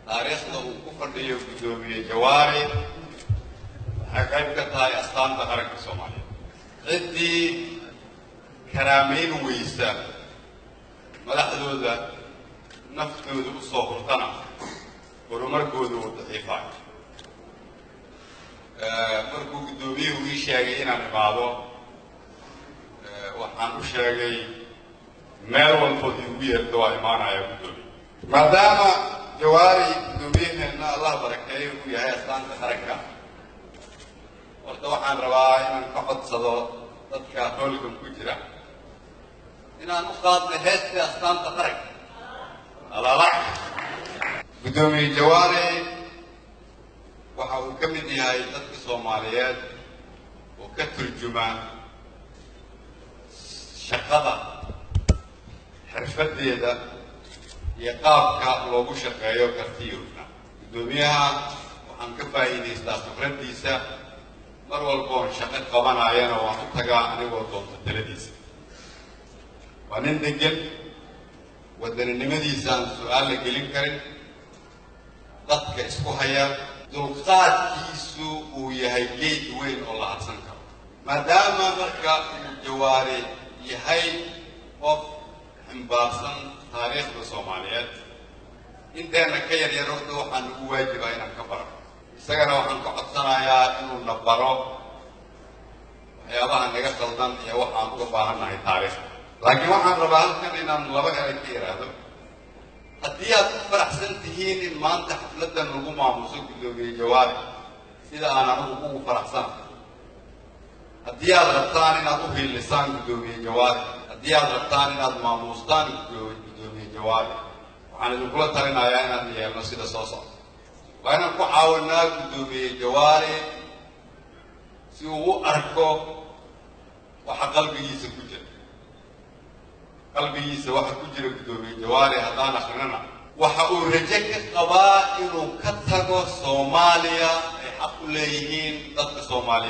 Taariikhda uu ku fadhiyo Guddoomiye Jawaari waxay qayb ka tahay astaanta qaranka Soomaaliyeed. Ciddii karaamayn weysa madaxdooda naftooda u soo hurtana, horumarkooda uu daciifayo. Markuu guddoomiyuhu ii sheegay inaan imaado, waxaan u sheegay, "Meel walbood iigu yeerto waa imaanaya, guddoomiye." Maadaama Jawaari guddoomiyaheenna, Allah barakeeyo, uu yahay astaanta qaranka, horta waxaan rabaa inaan ka codsado dadka hoolkan ku jira inaan u qaadno heestii astaanta qaranka. Alala Guddoomiye Jawaari waxa uu ka mid yahay dadka Soomaaliyeed oo ka turjuma shaqada, xirfadeeda iyo qaabka loogu shaqeeyo kartiyo hufnaan. Guddoomiyaha waxaan ka faa'iidaystaa khibraddiisa mar walboon shaqo qabanayana, waan u tagaa anigoo doonto taladiisa. Waa nin degan, wadaninimadiisa aan su-aal la gelin karin, dadka isku haya, dulqaadkiisu uu yahay geed weyn oo la hadsan karo. Maadaama marka uu Jawaari yahay qof ximbaarsan taariikhda Soomaaliyeed, inteena ka yar yar horta waxaan ugu waajibaa inaan ka baro. Isagana waxaan ka codsanayaa inuu na baro waxyaabaha naga qaldan iyo waxaan uga baahannahay taariikhda. Laakiin waxaan rabaa halkan inaan laba eray ka yidhaahdo. Haddii aad ku faraxsan tihiin in maanta xafladdan lagu maamuso Guddoomiye Jawaari sida aan anigu ugu faraxsanahay, haddii aad rabtaan inaad u hiilisaan Guddoomiye Jawaari, haddii aad rabtaan inaad maamuustaan Guddoomiye Jawaari, waxaan idinkula talinayaa inaan yeelno sida soo socda. Waa inaan ku caawinaa Guddoomiye Jawaari si uu u arko waxa qalbigiisa ku jira. Qalbigiisa waxa ku jira Guddoomiye Jawaari haddaan akrinana, waxa uu rajo ka qabaa inuu ka tago Soomaaliya ay xaq u leeyihiin dadka Soomaaliyeed.